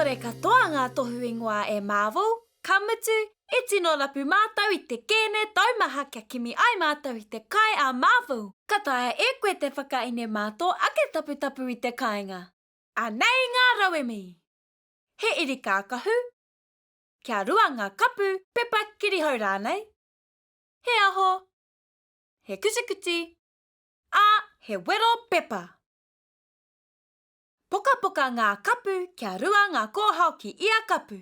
Ngoikore katoa ngā tohu ingoa e Marvel, ka mutu, e tino rapu mātou i te kēne taumaha kia kimi ai mātou i te kai a Marvel. Ka taea e koe te whakaine mā tō ake taputapu i te kāinga. Anei ngā rauemi! He iri kākahu, kia rua ngā kapu, pepa kirihou rānei, he aho, he kutikuti, ā, he wero pepa. Pokapoka ngā kapu kia rua ngā kōhao ki ia kapu.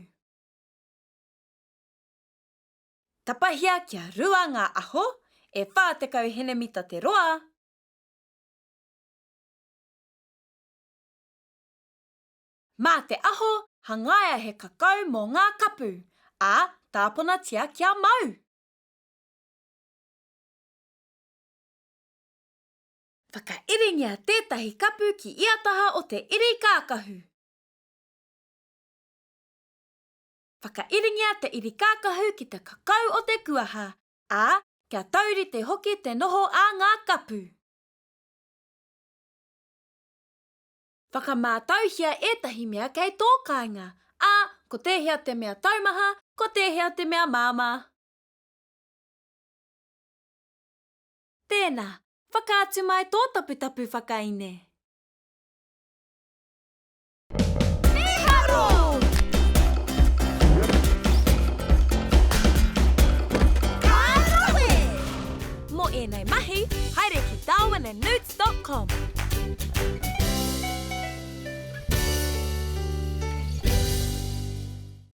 Tapahia kia rua ngā aho, e 40 henemita te roa. Mā te aho, hangaia he kakau mō ngā kapu, ā, tāponatia kia mau. Whakairingia tētahi kapu ki ia taha o te iri kākahu. Whakairingia te iri kākahu ki te kakau o te kuaha, ā, kia taurite hoki te noho a ngā kapu. Whakamātauhia ētahi mea kei tō kāinga, ā, ko tēhea te mea taumaha, ko tēhea te mea māmā. Tēnā, whakaatu mai tō taputapu whakaine. Mīharo! Ka rawe! Mō ēnei mahi, haere ki darwinandnewts dot com.